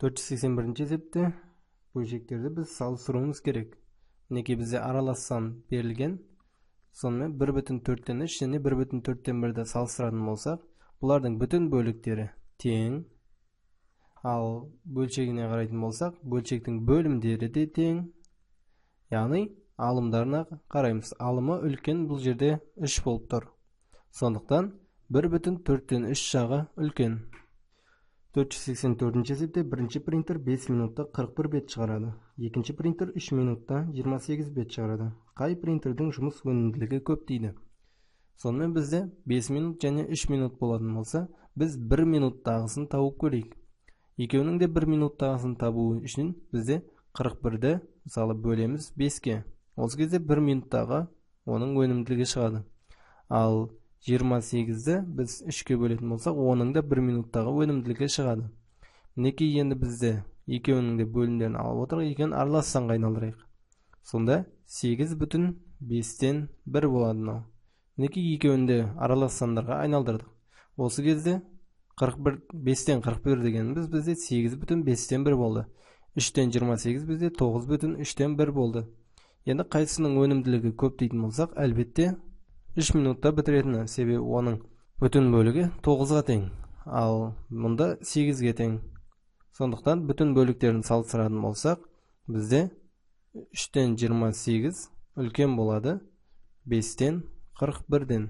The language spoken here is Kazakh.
481 есепте бөлшектерді біз салыстыруымыз керек. Мінекей бізде аралас сан берілген. Сонымен 1,4-тен 3 және 1,4-тен 1-ді салыстыратын болсақ, бұлардың бүтін бөліктері тең. Ал бөлшегіне қарайтын болсақ, бөлшектің бөлімдері де тең. Яғни алымдарына қараймыз. Алымы үлкен бұл жерде 3 болып тұр. Сондықтан 1,4-тен 3 жағы үлкен. 484 есепте бірінші принтер 5 минутта 41 бет шығарады. Екінші принтер 3 минутта 28 бет шығарады. Қай принтердің жұмыс өнімділігі көп дейді. Сонымен бізде 5 минут және 3 минут болатын болса, біз 1 минуттағысын тауып көрейік. Екеуінің де 1 минуттағысын табу үшін бізде 41-ді мысалы бөлеміз 5-ке. Осы кезде 1 минуттағы оның өнімділігі шығады. Ал 28-ді біз 3-ке бөлетін болсақ, оның да 1 минуттағы өнімділігі шығады. Мінекей енді бізде екеуінің де бөлімдерін алып отырық, екеуін аралас санға айналдырайық. Сонда 8,5-тен 1 болады мынау. Мінекей екеуін де аралас сандарға айналдырдық. Осы кезде 41, 5-тен 41 дегеніміз бізде 8,5-тен 1 болды. 3-тен 28 бізде 9,3-тен 1 болды. Енді қайсысының өнімділігі көп дейтін болсақ, әлбетте 3 минутта бітіретіні, себебі оның бүтін бөлігі 9-ға тең, ал мұнда 8-ге тең. Сондықтан бүтін бөліктерін салыстыратын болсақ, бізде 3-тен 28 үлкен болады 5-тен 41-ден.